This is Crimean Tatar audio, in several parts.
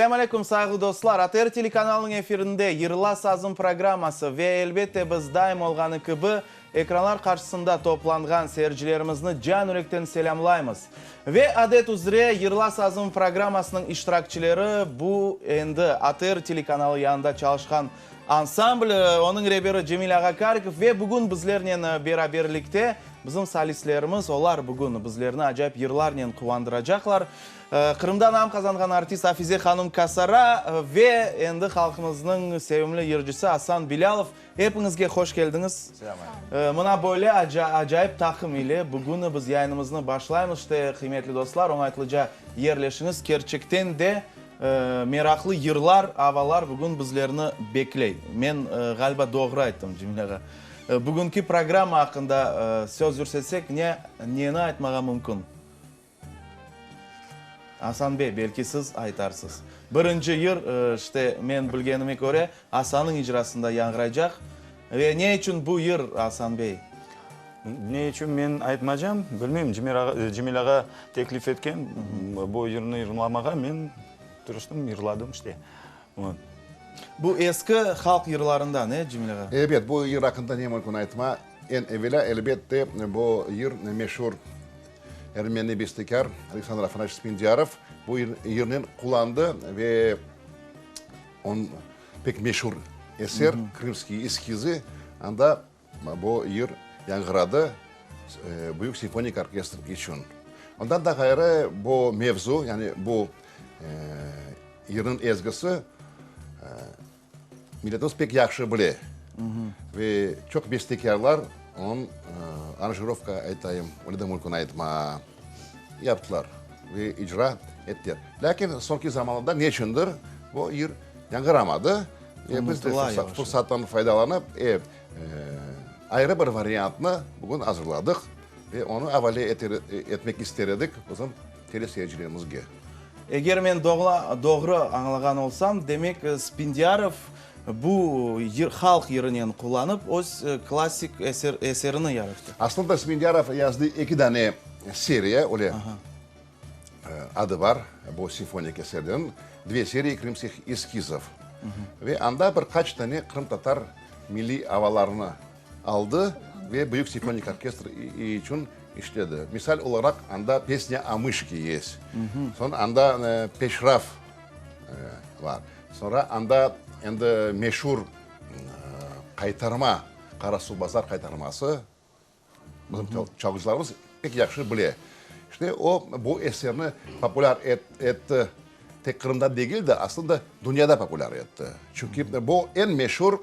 Selâm aleyküm, sayğılı dostlar! ATR telekanalınıñ efirinde Yırla sazım programması ve, elbette, biz daim olğanı kibi, ekranlar qarşısında toplanğan seyircilerimizni can-yürekten selâmlaymız. Ve, adet üzre, Yırla sazım programmasınıñ iştirakçileri bu endi ATR telekanalı yanında çalışqan ansambl, onıñ reberi Cemil ağa Karikov ve bugün bizlernen beraberlikte bizim solistlerimiz, olar bugün bizlerni acayip yırlarnen quvandıracaqlar. Qırımda nam qazanğan artist Afize hanım Kasara ve endi halqımıznıñ sevimli yırcısı Asan Bilâlov. Epiñizge hoş keldiñiz. Mına böyle acayip taqım ile bugün biz yayınımıznı başlaymız. İşte, qıymetli dostlar, oñaytlıca yerleşiñiz. Kerçekten de meraqlı yırlar, avalar bugün bizlerni bekley. Men, ğaliba, doğru ayttım, Cemil ağa. Bugünki programma aqqında söz yürsetsek, ne, neni aytmağa mümkün? Asan bey, belki siz aytarsız. Birinci yır, işte, men bilgenime köre, Asannıñ icrasında yañğıraycaq. Ve ne içün bu yır, Asan bey? Ne içün men aytmacam, bilmeyim. Cemil ağa teklif etken bu yırnı yırlamağa, men tırıştım, yırladım, işte. Bu eski halq yırlarından, e, Cemil ağa? Ebet, bu yır aqqında ne mümkün aytma. Eñ evelâ, elbette, bu yır meşur Ermeni bestekâr Aleksandr Afanasyeviç Spendiarov bu yırnen qullandı ve onıñ pek meşur eser Krımskiye eskizı, anda bu yır yañğıradı büyük simfonik orkestr içün. Ondan da ğayrı bu mevzu, yani bu yırnıñ ezgisi Milletimiz pek yahşı bile ve çoq bestekârlar onıñ aranjirovka aytayım, öyle de mümkün aytma, yaptılar ve icra ettiler. Lâkin soñki zamanlarda neçündir bu yır yañğıramadı ve biz de fırsattan faydalanıp, ayrı bir variantnı bugün azırladıq ve onı avale etmek ister edik bizim teleseyircilerimizge. Eger men doğru añlağan olsam, demek Spindiyarov bu yır, halq yırınen qullanıp, öz klassik eserini yarattı. Aslında Spindiyarov yazdı eki dane seriya, öyle adı bar bu simfonik eserlerniñ, Dve serii krımskih eskizov. Ve anda bir qaç dane qırımtatar milliy avalarını aldı ve büyük simfonik orkestr içün işledi. Misal olaraq, anda Pesnâ o mışke есть. Soñ anda Peşraf bar. Soñra anda endi meşur Qaytarma, Qarasuvbazar qaytarması, bizim çalğıcılarımız pek yahşı bile. İşte o, bu eserni populâr etti, tek Qırımda degil de, aslında dünyada populâr etti. Çünki bu eñ meşur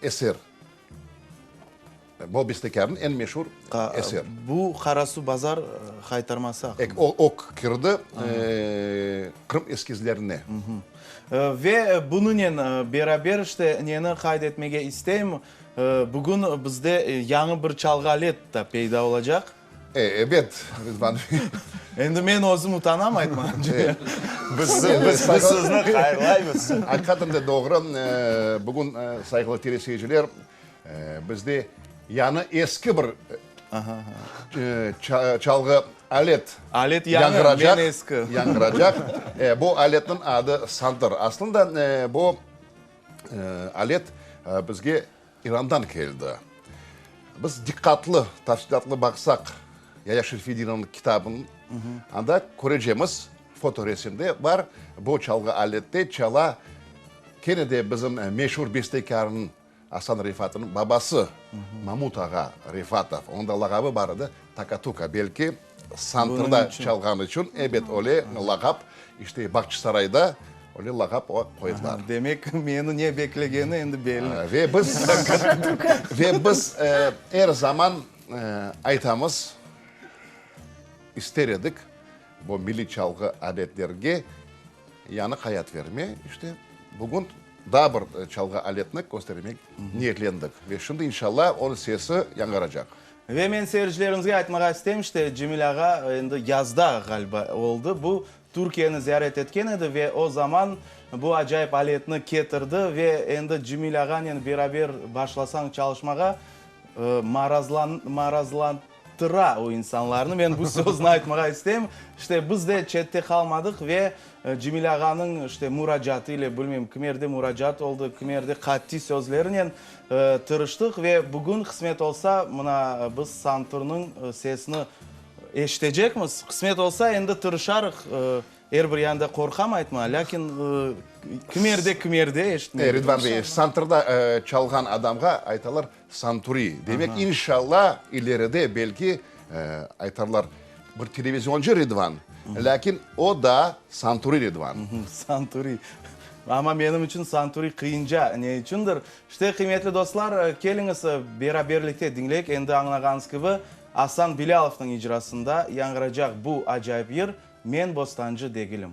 eser. Bu bestekârnıñ eñ meşur eser. Bu Qarasuvbazar qaytarması aqqında. O, o kirdi Qırım eskizlerine. Ve bunınen beraber işte neni qayd etmege isteyim, bugün bizde yañı bir çalğı alet da peyda olacaq. Ebet, Rizvan bey. Endi men özüm utanam aytmağa. Biz sizni hayırlaymız. Aqiqaten de doğru. Bugün, sayğılı teleseyirciler, Bizde yañı eski bir çalğı alet Alet yañı, men eski. Yañğıracaq. Bu aletniñ adı santır. Aslında bu alet bizge İrandan keldi. Biz diqqatlı, tafsilâtlı baqsaq Yaya Şerfedinovnıñ kitabın, anda körecemiz, fotoresimde bar, bu çalğı alette çala kene de bizim meşur bestekârnıñ Asan Refatnıñ babası Mamut ağa Refatov, onıñ da lağabı bar edi, Takatuka, belki santırda çalğanı içün, ebet, öyle lağap, işte, Bağçasarayda öyle lağap oña qoydılar. Demek, meni ne beklegeni endi belli. Ve biz, ve biz er zaman aytamız, ister edik, bu milliy çalğı aletlerge yañı hayat verme, işte, bugün Daa bir çalğı aletni köstermek niyetlendik ve şimdi inşallah onıñ sesi yañğıracaq. Ve men seyircilerimizge aytmağa isteyim, işte Cemil ağa endi yazda ğaliba oldı bu, Türkiyeni ziyaret etken edi ve o zaman bu acayip aletni ketirdi ve endi Cemil ağanen beraber başlasañ çalışmağa, marazlantıra o insanlarnı, men bu sözni aytmağa isteyim. İşte biz de çette qalmadıq ve. Cemil ağanıñ işte muracaatı ile, bilmeyim, kimerde muracaat oldı, kimerde qatiy sözlerinen tırıştıq ve bugün, qısmet olsa, mına biz santurnıñ sesini eşitecekmiz. Qısmet olsa, endi tırışarıq, er bir yanda qorqam aytmağa, lâkin kimerde, kimerde eşitmege. Ridvan bey, santurda çalğan adamğa aytalar santuri. Demek, inşalla, ileride belki aytarlar bir televizioncı Ridvan, lâkin o da santuri Ridvan. Santuri. Amma menim içün santuri qıyınca. Ne içündir? İşte, qıymetli dostlar, keliñiz, beraberlikte diñleyik. Endi añlağanıñız kibi, Asan Bilâlovnıñ icrasında yañğıracaq bu acayip yır, Men bostancı degilim.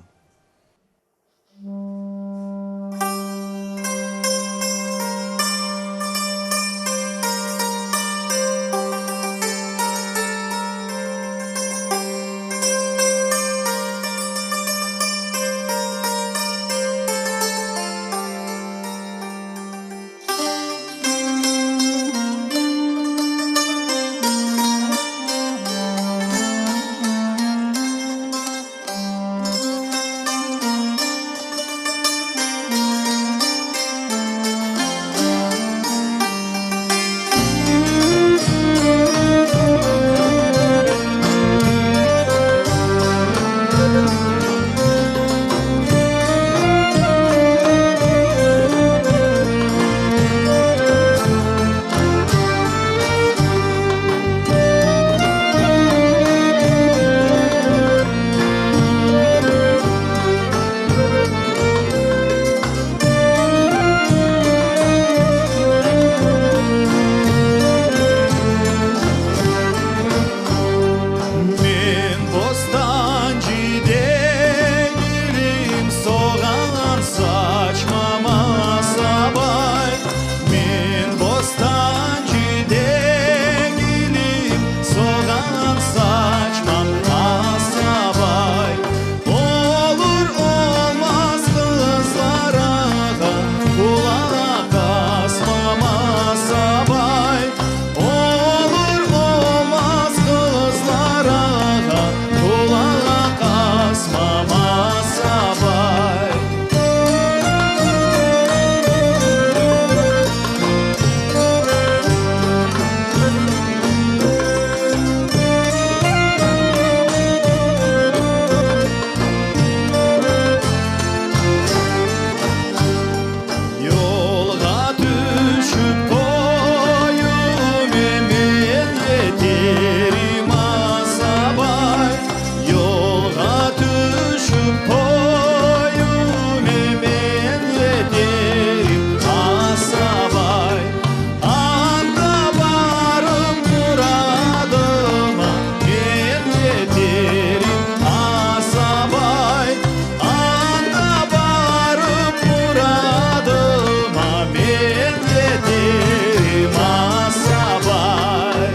Men bostancı degilim, soğan saçmam asabay. Men bostancı degilim, soğan saçmam asabay. Olur olmaz qızlarğa qulaq asmam asabay. Olur olmaz qızlarğa qulaq asmam asabay. Yolğa tüşip köyüme men yeterim asabay. Yolğa tüşip köyüme men yeterim asabay. Anda barıp muradıma men yeterim asabay. Anda barıp muradıma men yeterim asabay.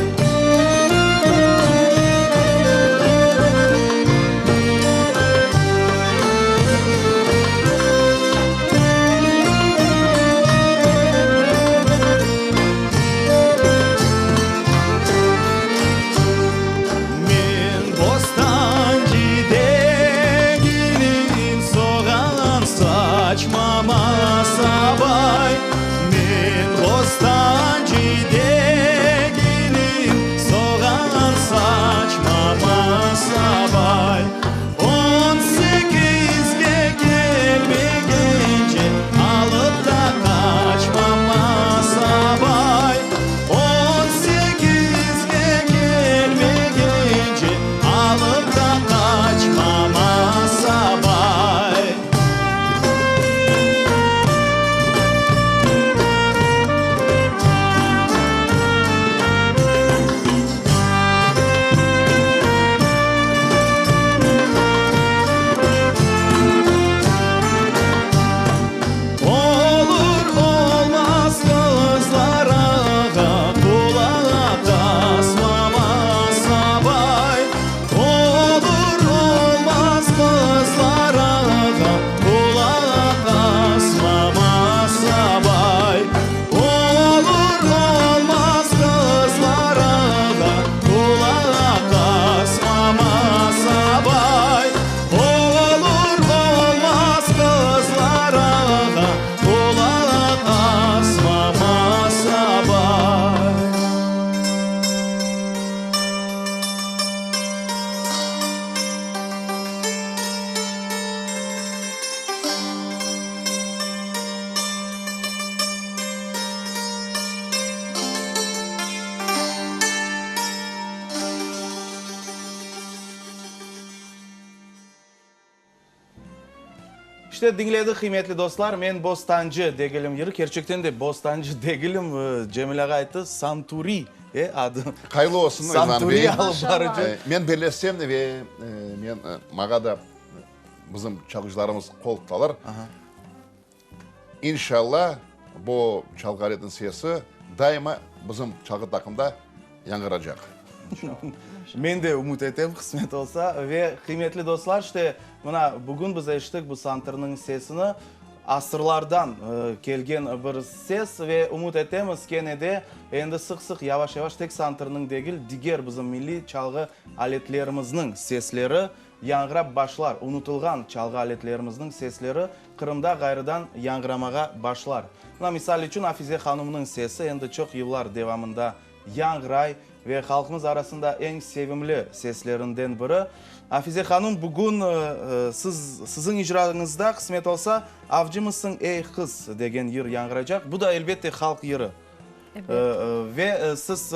Men bostancı degilim, soğan saçmam asabay. Men bostancı degilim, soğan saçmam asabay. On sekizge kelmegence alıp da qaçmam asabay. On sekizge kelmegence alıp da qaçmam asabay. İşte, diñledik, qıymetli dostlar, Men bostancı degilim yırı. Kerçekten de bostancı degilim, Cemil ağa ayttı, Santuri, e, adı. Hayırlı olsun, İlvan bey. Santuri alıp barıcı. Men bellesem ve men, maña da bizim çalğıcılarımız qol tutalar. İnşallah, bu çalğı aletiniñ sesi daima bizim çalğı taqımda yañğıracaq. Men de ümüt etem, qısmet olsa. Ve, qıymetli dostlar, işte, mına, bugün biz eşittik bu santırnıñ sesini, asırlardan kelgen bir ses ve ümüt etemiz, kene de endi sıq-sıq, yavaş-yavaş tek santırnıñ degil, diger bizim milliy çalğı aletlerimizniñ sesleri Yañğırap başlar, unutılğan çalğı aletlerimizniñ sesleri Qırımda ğayrıdan yañğıramağa başlar. Mına, misal içün, Afize hanımnıñ sesi endi çoq yıllar devamında yañğıray ve halqımız arasında eñ sevimli seslerinden biri. Afize hanım, bugün siz, siziñ icrañızda, qısmet olsa, Avcımısıñ, ey qız degen yır yañğıraycaq. Bu da, elbette, halq yırı. Ebet. Ve siz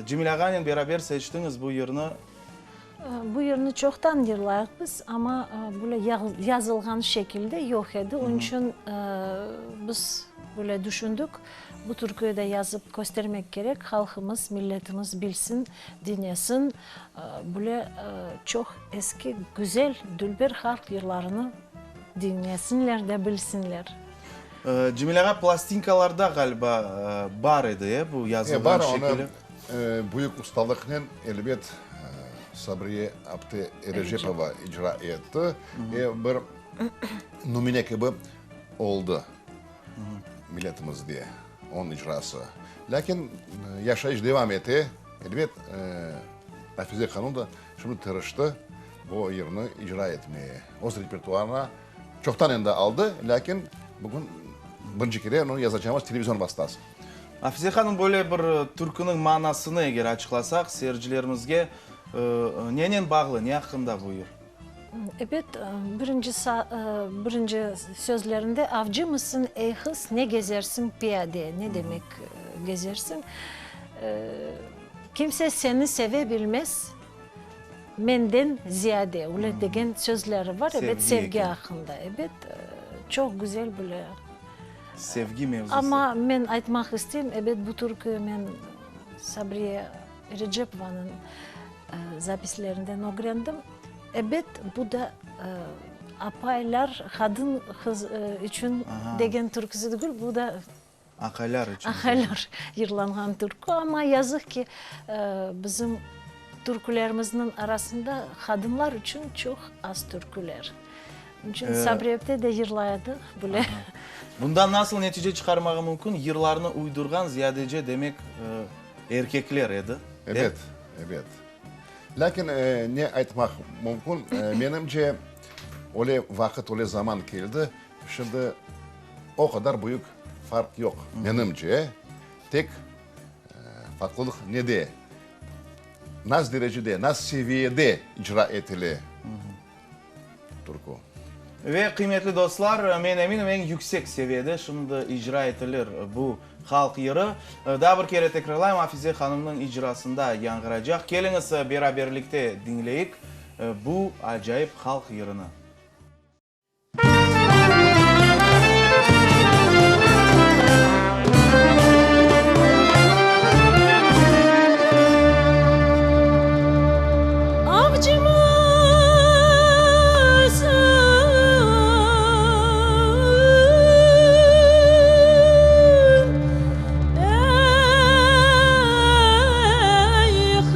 Cemil ağanen beraber seçtiñiz bu yırnı. Bu yırnı çoqtan yırlayıq biz, amma böyle yazılğan şekilde yoq edi. Onıñ içün biz böyle düşündik, bu türküyü de yazıp köstermek kerek, halqımız, milletimiz bilsin, diñlesin, böyle çoq eski, güzel, dülber halq yırlarını diñlesinler de bilsinler. Cemil ağa, plastinkalarda ğaliba bar edi, e, bu yazılğan şekili? Bar, onı büyük ustalıqnen, elbet, Sabriye apte Erecepova icra etti ve bir nümüne kibi oldı milletimizde onıñ icrası. Lâkin yaşayış devam ete, elbet, Afize hanım da şimdi tırıştı bu yırnı icra etmeye. Öz repertuarına çoqtan endi aldı, lâkin bugün birinci kere onı yazacağımız televizion vastası. Afize hanım, böyle bir türküniñ manasını eger açıqlasaq, seyircilerimizge, nenen bağlı, ne aqqında bu yır? Ebet, birinci birinci sözlerinde Avcımısıñ, ey qız, ne gezersiñ piyade, ne demek gezersiñ, kimse seni seve bilmez menden ziyade, öyle degen sözleri var, ebet, sevgi aqqında, ebet, çoq güzel böyle. Sevgi mevzusı. Amma men aytmaq isteyim, ebet, bu türkü men Sabriye Erecepovanıñ zapislerinden ögrendim. Ebet, bu da apaylar, qadın, qız içün degen türküsi degil, bu da Aqaylar içün. Aqaylar yırlanğan türkü. Amma yazıq ki, bizim türkülerimizniñ arasında qadınlar içün çoq az türküler. Onıñ içün Sabriye apte de yırlay edi bile. Bundan nasıl netice çıqarmağa mümkün? Yırlarnı uydurğan ziyadece, demek, erkekler edi. Ebet, ebet. Lâkin ne aytmaq mümkün, menimce, öyle vaqıt, öyle zaman keldi, şimdi o qadar büyük farq yoq, menimce. Tek farqlılıq nede? Nas derecede, nas seviyede icra etile türkü. Ve, qıymetli dostlar, men eminim, eñ yüksek seviyede şimdi icra etilir bu halq yırı. Daa bir kere tekrarlayım, Afize hanımnıñ icrasında yañğıracaq. Keliñiz, beraberlikte diñleyik bu acayip halq yırını. Avcımısıñ, ey qız?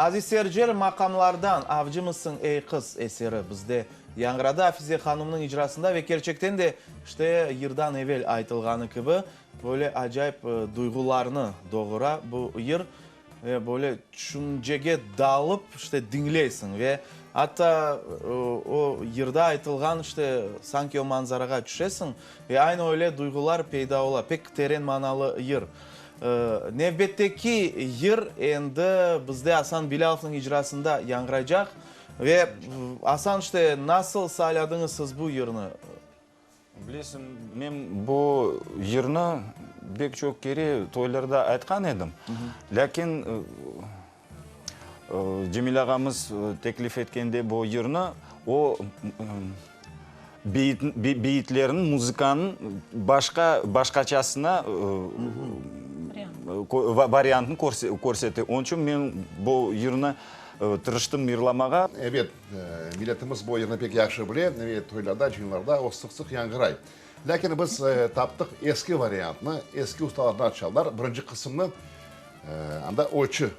Aziz seyirciler, maqamlardan Avcımısıñ, ey qız eseri bizde yañğıradı Afize hanımnıñ icrasında ve kerçekten de, işte, yırdan evel aytılğanı kibi, böyle acayip duyğularnı doğura bu yır ve böyle tüşüncege dalıp, işte, diñleysiñ ve atta o yırda aytılğan, işte, sanki o manzarağa tüşesiñ ve aynı öyle duyğular peyda ola. Pek teren manalı yır. Nevbetteki yır endi bizde Asan Bilâlovnıñ icrasında yañğıraycaq. Ve, Asan, işte, nasıl sayladıñız siz bu yırnı? Bilesiñ, men bu yırnı bek çoq kere toylarda aytqan edim. Lâkin Cemil ağamız teklif etkende bu yırnı, o, beyitlerniñ, muzıkanıñ başqa, başqaçasına variantını körsetti. Onıñ içün men bu yırnı tırıştım yırlamağa. Ebet, milletimiz bu yırnı pek yahşı bile ve toylarda, cıyınlarda o sıq-sıq yañğıray. Lâkin biz taptıq eski variantnı, eski ustalardan çaldılar. Birinci qısımnı, anda ölçü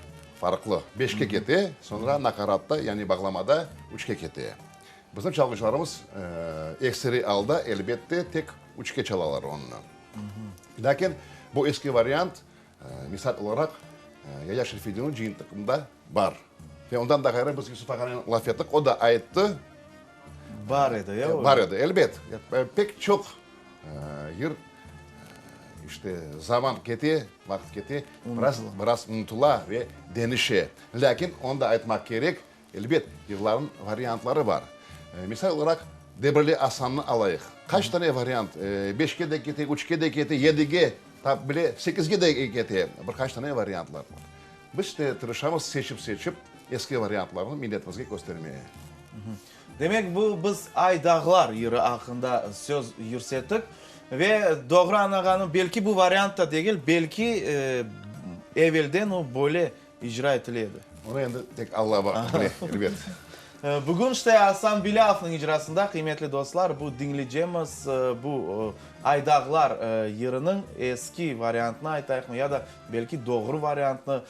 farqlı, beşke kete, soñra naqaratta, yani bağlamada üçke kete. Bizim çalğıcılarımız ekseriy alda, elbette, tek üçke çalalar onı. Lâkin bu eski variant, misal olaraq, Yaya Şerfedinov cıyıntıqında bar. Ve ondan da ğayrı biz Yusuf ağanen laf ettik, o da ayttı. Bar edi, ya? Bar edi, elbet. Pek çoq yır, işte, zaman kete, vaqıt kete, biraz, biraz unutula ve deñişe. Lâkin onı da aytmaq kerek, Elbet, yırlarnıñ variantları bar. Misal olaraq, Debrli Asannı alayıq. Qaç tane variant, beşke de kete, üçke de kete, yedige, tap bile sekizge de kete, bir qaç tane variantlar bar. Biz de tırışamız seçip-seçip eski variantlarnı milletimizge köstermeye. Demek, bu biz Ay dağlar yırı aqqında söz yürsettik. Ve doğru añlağanım, belki bu variant da degil, belki evelden o böyle icra etile edi. Onı endi tek Alla bile, elbet. Bugün işte Asan Bilâlovnıñ icrasında, qıymetli dostlar, bu diñleycemiz bu Ay dağlar yırınıñ eski variantını aytayıqmı ya da belki doğru variantını.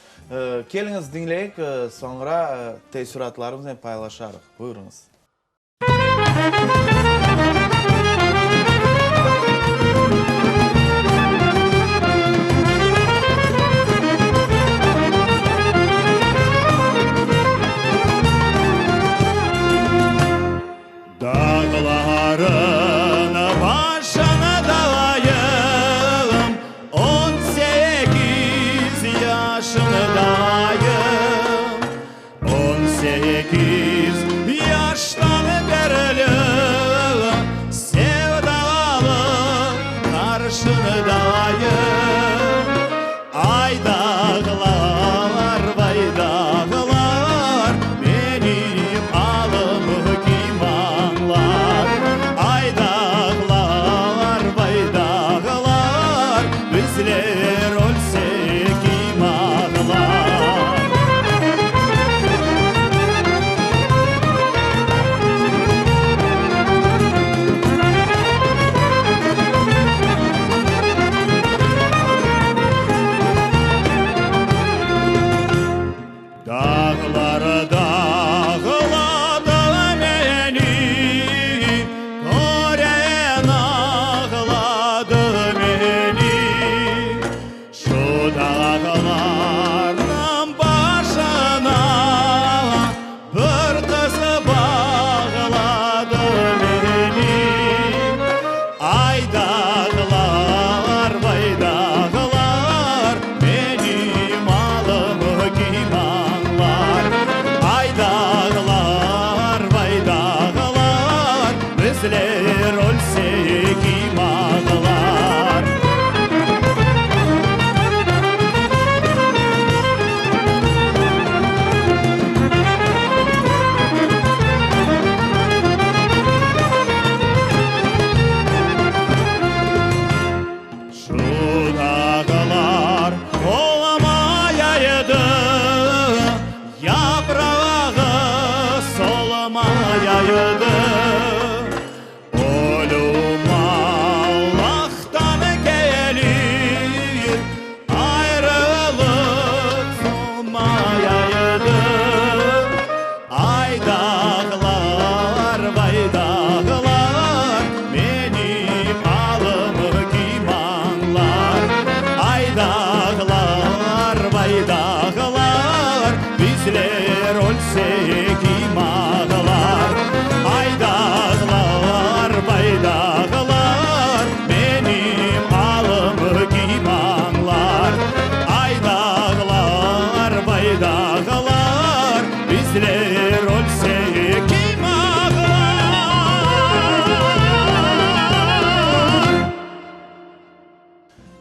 Keliñiz diñleyik, soñra teessüratlarımıznen paylaşarıq. Buyurıñız. Dağların başındayım, On sekiz yaşındayım. On sekiz yaştan berli.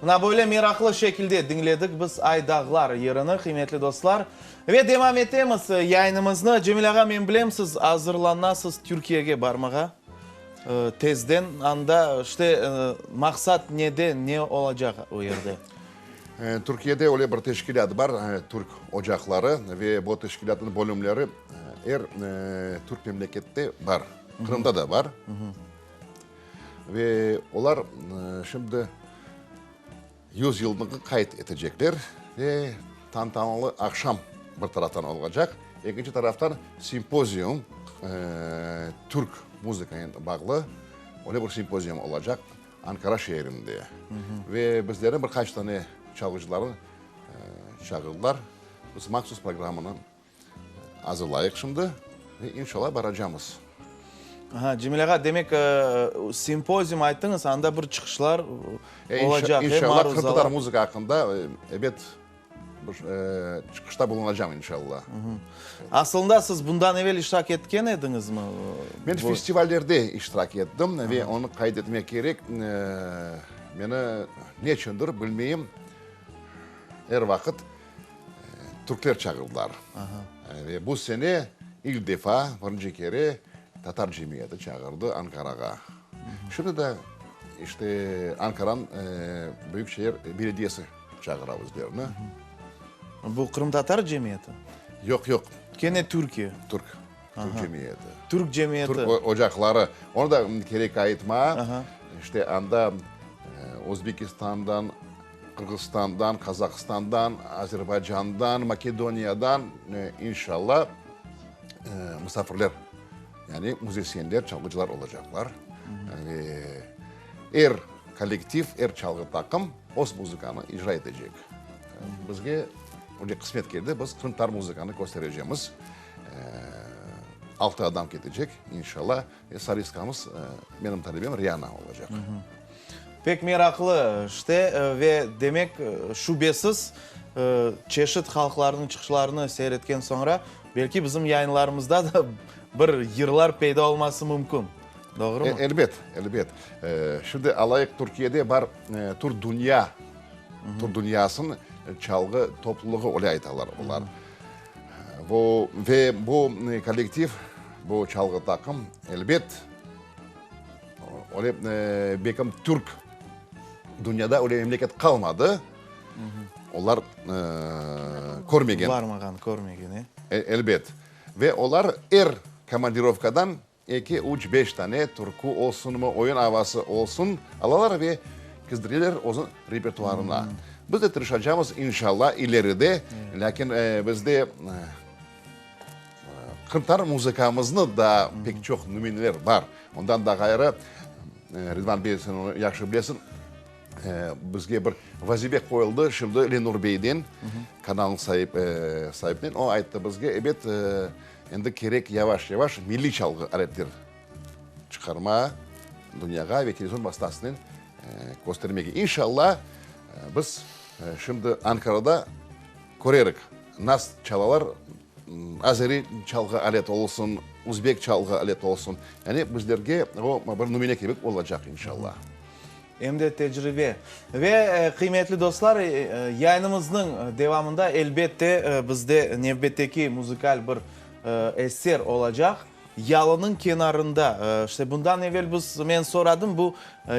Mına böyle meraqlı şekilde diñledik biz Ay dağlar yırını, qıymetli dostlar. Ve devam etemiz yayınımıznı. Cemil ağa, men bilem, siz azırlanasız Türkiyege barmağa tezden. Anda, işte, maqsat nede, ne olacaq o yerde? Türkiyede öyle bir teşkilât bar, Türk ocaqları, ve bu teşkilâtnıñ bölümleri er türk memlekette bar, Qırımda da bar. Ve olar şimdi yüzyıllığını qayd etecekler ve tantanalı aqşam bir taraftan olacaq, ekinci taraftan simpozium, türk muzıkanen bağlı öyle bir simpozium olacaq Ankara şeerinde. Ve bizlerni bir qaç tane çalğıcılarnı çağırdılar, biz mahsus programmanı Azırlayıq şimdi ve inşallah baracamız. Aha, Cemil ağa, demek, simpozium ayttıñız, anda bir çıqışlar olacaq, e, İnşallah, qırımtatar muzıka aqqında, ebet, bir çıqışta bulunacam, inşallah. Asılında siz bundan evel iştirak etken ediñizmi? Men festivallerde iştirak ettim ve onı qayd etmek kerek, meni neçündir bilmeyim, er vaqıt Türkler çağırdılar. Ve bu sene ilk defa, birinci kere tatar cemiyeti çağırdı Ankarağa. Şimdi de işte Ankaranıñ Büyükşehir belediyesi çağıra bizlerni. Bu qırımtatar cemiyeti? Yoq, yoq. Kene Türkiye? Türk. Türk cemiyeti. Türk cemiyeti. Türk ocaqları. Onı da kerek aytma. İşte anda Özbekistandan, Qırğızstandan, Qazahistandan, Azerbaycandan, Makedoniyadan, inşallah, musafirler, yani müzisyenler, çalğıcılar olacaqlar. Ve er kollektiv, er çalğı taqım öz muzıkanı icra etecek. Bizge öyle qısmet keldi, biz qırımtatar muzıkanı kösterecemiz. Altı adam ketecek, inşallah. Ve solistkamız menim talebem Riana olacaq. Pek meraqlı, işte, ve demek, şübesiz, çeşit halqlarnıñ çıqışlarını seyir etken soñra, belki bizim yayınlarımızda da bir yırlar peyda olması mümkün, doğrumı? Elbet, elbet. Şimdi alayıq, Türkiyede bar Tur Dünya, Tur Dünyasınıñ çalğı toplulığı, öyle aytalar olar. Bu, ve bu kollektiv, bu çalğı taqım, elbet, Öyle, belkim türk dünyada öyle memleket qalmadı, olar körmegen. Barmağan, körmegen, e? Elbet. Ve olar er komandirovkadan eki, üç, beş tane türkü olsunmı, oyun avası olsun alalar ve kizdireler özüniñ repertuarına. Biz de tırışacamız, inşallah, ileride, lâkin bizde Qırımtatar muzıkamıznı da pek çoq nümüneler bar. Ondan da ğayrı, Ridvan bey, sen onı yahşı bilesiñ, bizge bir vazife qoyuldı şimdi Lenur beyden, kanalnıñ saibinen. O ayttı bizge, ebet, endi kerek yavaş-yavaş milliy çalğı aletler çıqarma dünyağa ve televizyon vastasınen köstermege. İnşallah, biz şimdi Ankarada Körerik, nas çalalar, azeri çalğı alet olsun, uzbek çalğı alet olsun, yani bizlerge o bir nümüne kibi olacaq, inşallah. Em de tecribe. Ve, qıymetli dostlar, yayınımıznıñ devamında, elbette, bizde nevbetteki muzıkal bir eser olacaq. Yalınıñ kenarında, işte bundan evel biz, men soradım, bu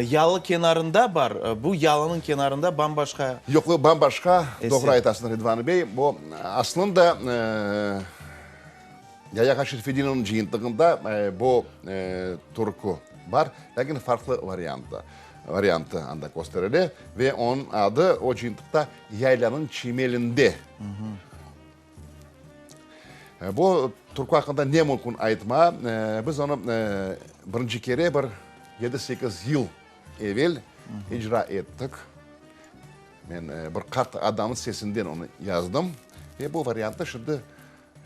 yalı kenarında bar, bu yalınıñ kenarında bam-başqa. Yoq, bu bam-başqa, doğru aytasıñ, Ridvan bey, bu aslında Yaya ağa Şerfedinovnıñ cıyıntığında bu türkü bar, lâkin farqlı variantı, variantı anda kösterile ve onıñ adı o cıyıntıqta Yaylanıñ çimelinde. Bu türkü aqqında ne mümkün aytma. Biz onı birinci kere bir yedi-sekiz yıl evel icra ettik. Men bir qart adamnıñ sesinden onı yazdım ve bu variantnı şimdi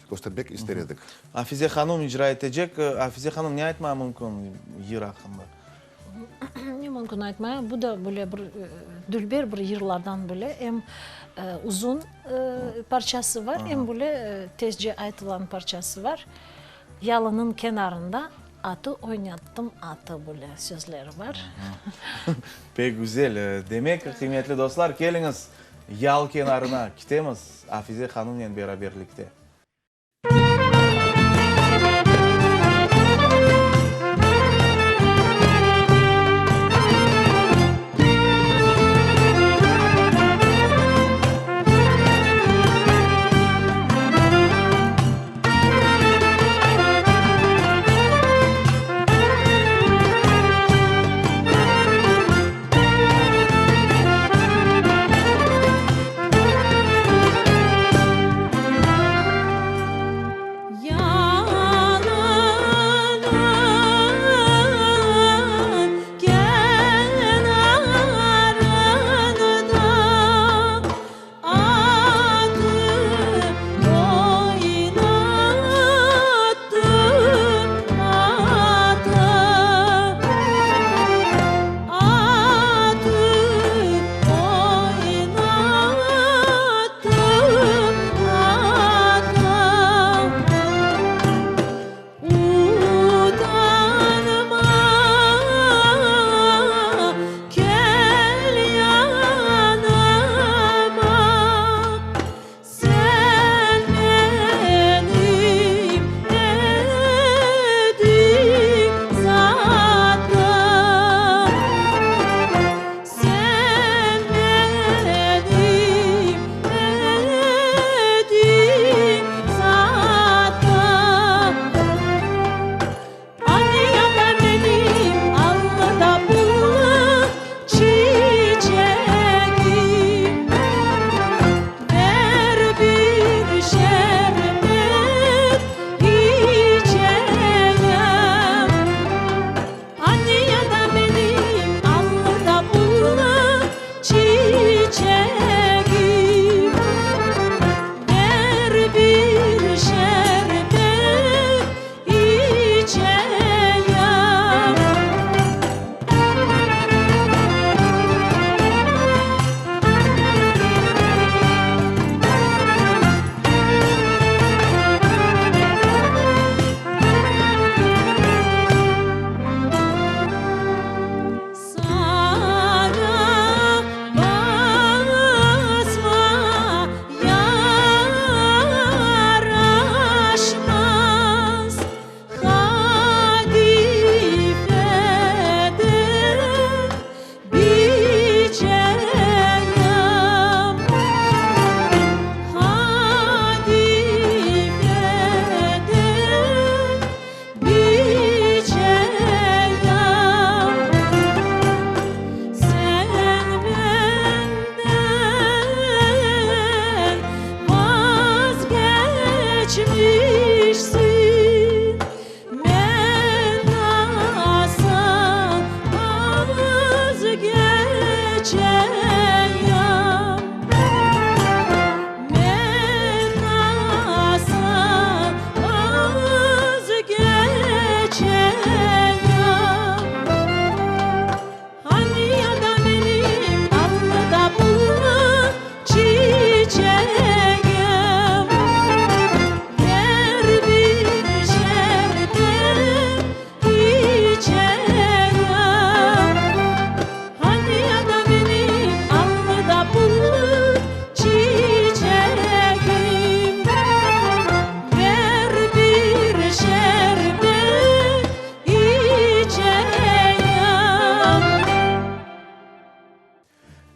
köstermek ister edik. Afize hanım icra etecek. Afize hanım, ne aytmağa mümkün yır aqqında? Ne mümkün aytmaya, bu da böyle bir dülber bir yırlardan böyle, em uzun parçası var, em böyle tezce aytılan parçası var. Yalınıñ kenarında. Atı oynattım atı böyle sözleri bar. Pek güzel. Demek, qıymetli dostlar, keliñiz yal kenarına kitemiz Afize hanımnen beraberlikte.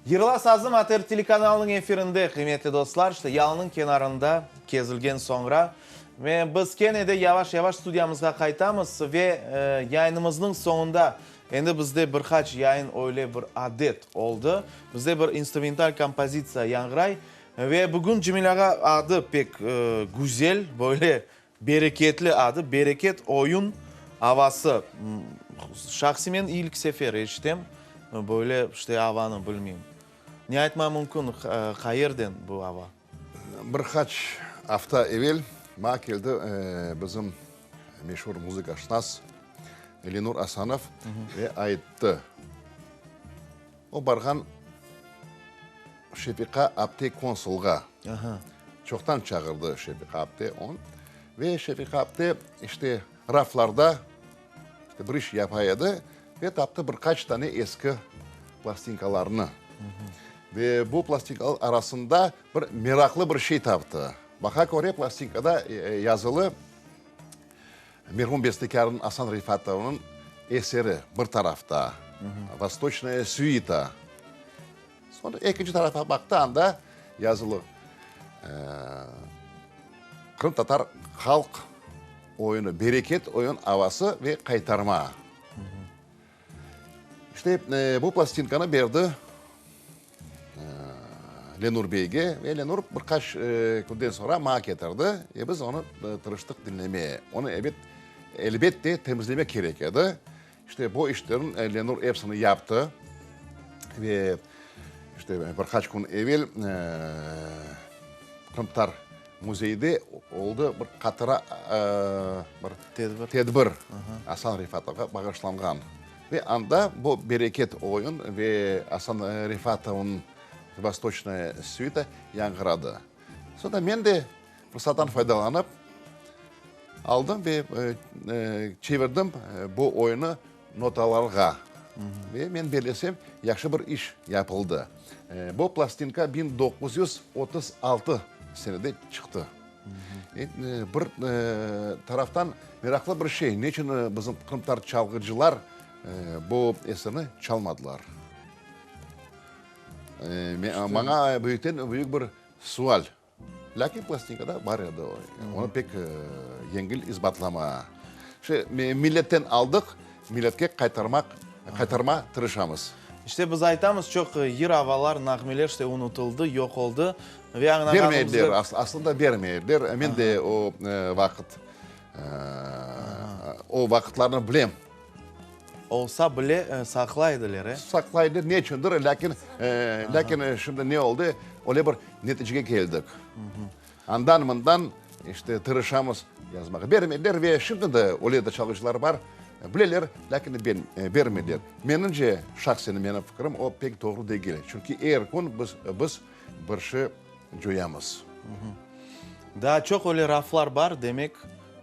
Yırla sazım ATR telekanalınıñ efirinde, qıymetli dostlar, işte yalınıñ kenarında kezilgen soñra ve biz kene de yavaş-yavaş studiyamızğa qaytamız ve yayınımıznıñ soñunda endi bizde bir qaç yayın öyle bir adet oldı, bizde bir instrumental kompozitsiya yañğıray ve bugün Cemil ağa adı pek güzel, böyle Bereketli adı, Bereket oyun avası. Şahsiy men ilk sefer eşitem böyle işte avanı, bilmeyim. Ne aytma mümkün, qayerden bu ava? Bir qaç afta evel maña keldi bizim meşur muzıkaşnas Lenur Asanov ve ayttı, o barğan Şefiqa apte konsulğa. Çoqtan çağırdı Şefiqa apte on. Ve Şefiqa apte işte raflarda. İşte bir iş yapa edi ve taptı bir qaç tane eski plastinkalarnı. Ve bu plastinkalar arasında bir meraqlı bir şey taptı. Baqa köre, plastinkada yazılı merhum bestekârnıñ Asan Refatovnıñ eseri bir tarafta, Vostoçnaya süita. Soñra ekinci tarafa baqtı, anda yazılı Qırımtatar halq oyunı, Bereket oyun avası ve qaytarma. İşte, bu plastinkanı berdi Lenur beyge ve Lenur bir qaç künden soñra maña ketirdi ve biz onı tırıştıq diñlemeye. Onı, ebet, elbette, temizlemek kerek edi. İşte, bu işlerin Lenur epsini yaptı ve, işte, bir qaç kün evel Qırımtatar müzeyde oldı bir qatıra bir tedbir Asan Refatovğa bağışlanğan. Ve anda bu Bereket oyun ve Asan Refatovnıñ Vostoçnaya süita yañğıradı. Soñra men de fırsattan faydalanıp, aldım ve çevirdim bu oyunı notalarğa. Ve men bellesem, yahşı bir iş yapıldı. Bu plastinka 1936 senede çıqtı. Bir taraftan meraqlı bir şey, ne içün bizim qırımtatar çalğıcılar bu eserni çalmadılar? Maña büyükten büyük bir sual. Lâkin plastinkada bar edi o. Onı pek yengil isbatlama. İşte, milletten aldıq, milletke qaytarmaq, qaytarma tırışamız. İşte, biz aytamız, çoq yır, avalar, nağmeler, işte, unutıldı, yoq oldı. Ve añlağanımızda. Bermeydiler, aslında bermeydiler. Men de o vaqıt, o vaqıtlarnı bilem. Olsa bile saqlay ediler, e? Saqlay ediler, ne içündir, lâkin, lâkin şimdi ne oldı, öyle bir neticege keldik. Andan-mından, işte, tırışamız yazmağa. Bermediler ve şimdi de öyle de çalğıcılar bar, bileler, lâkin bermediler. Menimce, şahsen menim fikirim, o pek doğru degil. Çünki er kün biz, biz bir şey coyamız. Daa çoq öyle raflar bar, demek,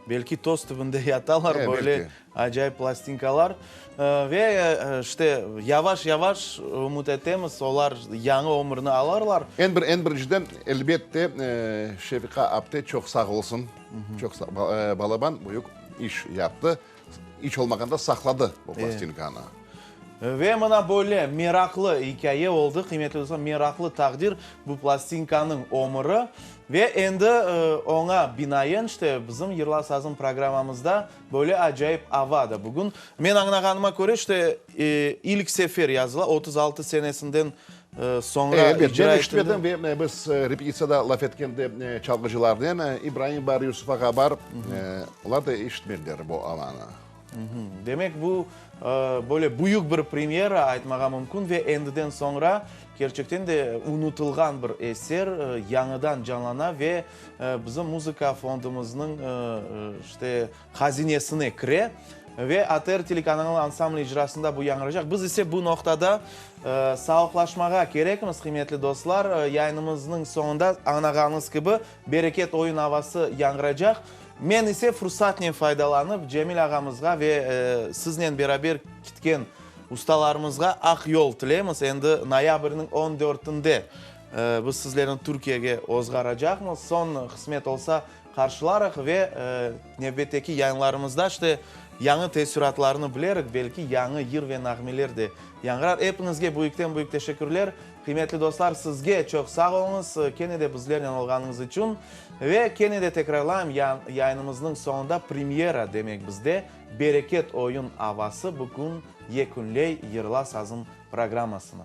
belki toz tübünde yatalar böyle acayip plastinkalar. Ve, işte, yavaş-yavaş ümüt etemiz, olar yañı ömürni alırlar. Eñ bir, eñ birinciden, elbette, Şefiqa apte çoq sağ olsun, çoq sağ, balaban büyük iş yaptı, iç olmağanda saqladı bu plastinkanı. Ve mına böyle meraqlı ikâye oldı, qıymetli dostlar, meraqlı taqdir bu plastinkanıñ ömüri. Ve endi oña binaen, işte, bizim Yırla sazım programmamızda böyle acayip ava da bugün. Men añlağanıma köre, işte, ilk sefer yazıla, 36 senesinden soñra icra etildi. Ben eşitmedim ve biz repetitsiyada laf etkende çalğıcılarnen, İbraim bar, Yusuf ağa bar, olar da eşitmediler bu avanı. Demek, bu, böyle büyük bir premyera aytmağa mümkün ve endiden soñra kerçekten de unutılğan bir eser yañıdan canlana ve bizim muzıka fondumıznıñ, işte, hazinesine kire ve ATR telekanalı ansambli icrasında bu yañğıracaq. Biz ise bu noqtada sağlıqlaşmağa kerekmiz, qıymetli dostlar. Yayınımıznıñ soñunda, añlağanıñız kibi, Bereket oyun avası yañğıracaq. Men ise fursatnen faydalanıp, Cemil ağamızğa ve siznen beraber kitken ustalarımızğa aq yol tileymiz. Endi noyabrniñ on dörtünde biz sizlerni Türkiyege ozğaracaqmız. Soñ, qısmet olsa, qarşılarıq ve nevbetteki yayınlarımızda işte yañı teessüratlarnı bilerik, belki yañı yır ve nağmeler de yañğırar. Epiñizge büyükten-büyük teşekkürler. Qıymetli dostlar, sizge çoq sağ oluñız, kene de bizlernen olğanıñız içün. Ve kene de tekrarlayım, yayınımıznıñ soñunda premyera, demek bizde Bereket oyun avası bugün yekünley Yırla sazım programmasını.